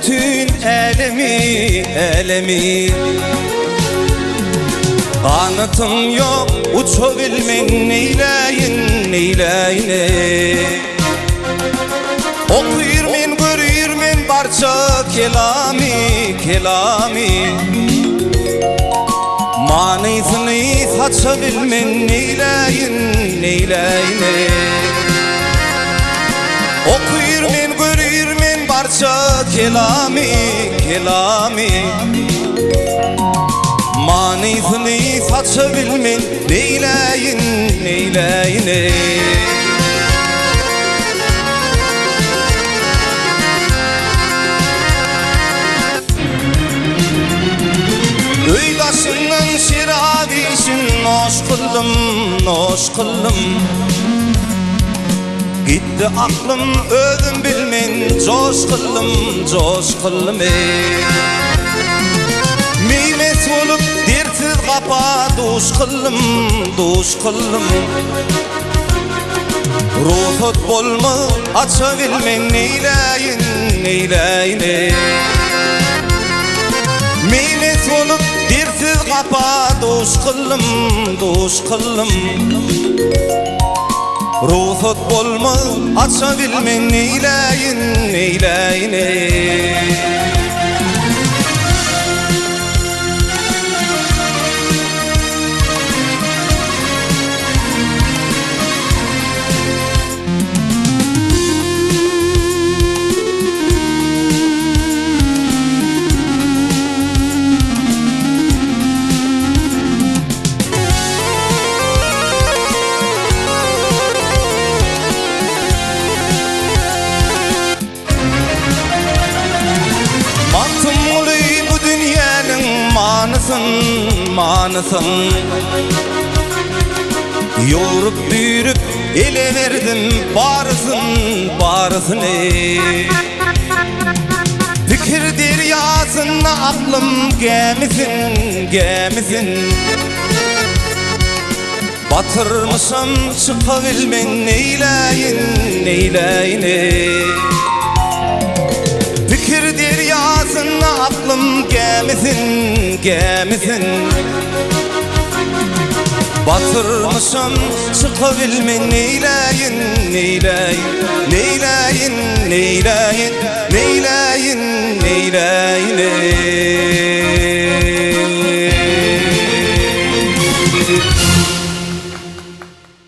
Bütün älemi, älemi. Ganatym ýok, uçabilmen neýläýin, neýläýin eý. Okyr men, görür men barça kelamy, kelamy. Manysyny saçabilmen neýläýin, neýläýin eý. Okyr men, görür men barça kelamy, kelamy. Manysyny saça bilmen neýläýin, neýläýin eý. Öý daşyndan şerap işin noş kyldym, noş kyldym. Gitdi aklym özüm bilmen joş kyldym, joş kyldym eý. Meý-mes bolup dertsiz gapa duş kyldym, duş kyldym. Rugsat bolmaz aça bilmen neýläýin, neýläýin eý. Meý-mes bolup dertsiz gapa duş kyldym, duş kyldym. Rugsat bolmaz aça bilmen neýläýin, neýläýin eý. Magtymguly bu dünýäniň manysyn, manysyn Ýugrup-düýrüp ele berdim barysyn, barysyny Pikir derýasynda aklym gämisin, gämisin Batyrmyşam çykabilmen neýläýin, neýläýin eý. Pikir derýasynda aklym gämisin, gämisin. Batyrmyşam çykabilmen neýläýin, neýläýin, neýläýin, neýläýin, neýläýin.